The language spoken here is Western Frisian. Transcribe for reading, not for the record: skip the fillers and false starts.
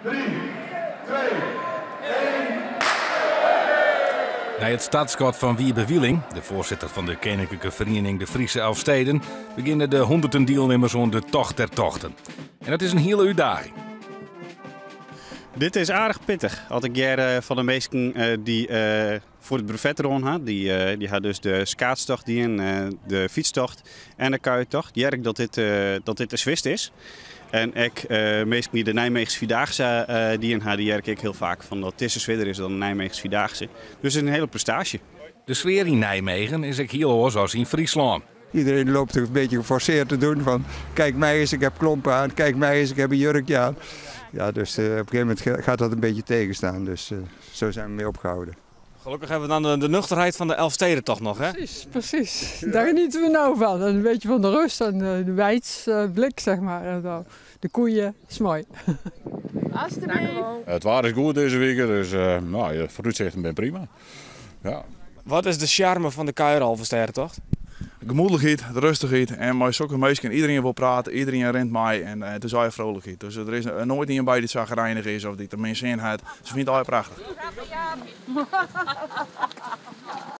3, 2, 1. Nei it startskot fan Wiebe Wieling, de foarsitter fan de Keninklike Feriening De Friese Elfsteden, begjinne de hûnderten dielnimmers oan de Tocht der Tochten. En dat is in hiele útdaging. Dit is aardich pittich. As ik hear fan de minsken dy't foar it brevet rûn ha, dy ha dus de skaatstocht dien, de fytstocht en de kuiertocht, hear ik dat dit de swierste is. En ek minsken dy't de Nijmeegse Vierdaagse dien ha, dy hear ik ek hiel faak fan dat dizze swierder is dan de Nijmeegse Vierdaagse. Dus it is in hiele prestaasje. De sfear yn Nijmegen is ek hiel oars as yn Fryslân. Iedereen loopt een beetje geforceerd te doen van kijk mij eens, ik heb klompen aan, kijk mij eens, ik heb een jurkje aan. Ja, dus op een gegeven moment gaat dat een beetje tegenstaan, dus zo zijn we mee opgehouden. Gelukkig hebben we dan de nuchterheid van de Elfstedentocht nog, hè? Precies, precies. Daar genieten we nou van. Een beetje van de rust en de wijds blik, zeg maar. En zo. De koeien, is mooi. Alsjeblieft. Het waar is goed deze week, dus nou, de vooruitzichten zijn prima. Ja. Wat is de charme van de kuieralvestedentocht? De gemoedelijkheid, de rustigheid en mei sokke minsken, iedereen wil prate, iedereen rint mei en het is eigen vrolijkheid. Dus der is noait ien by dy't chagrijnich is of dy't der min sin hat. Se fine it allegear prachtich.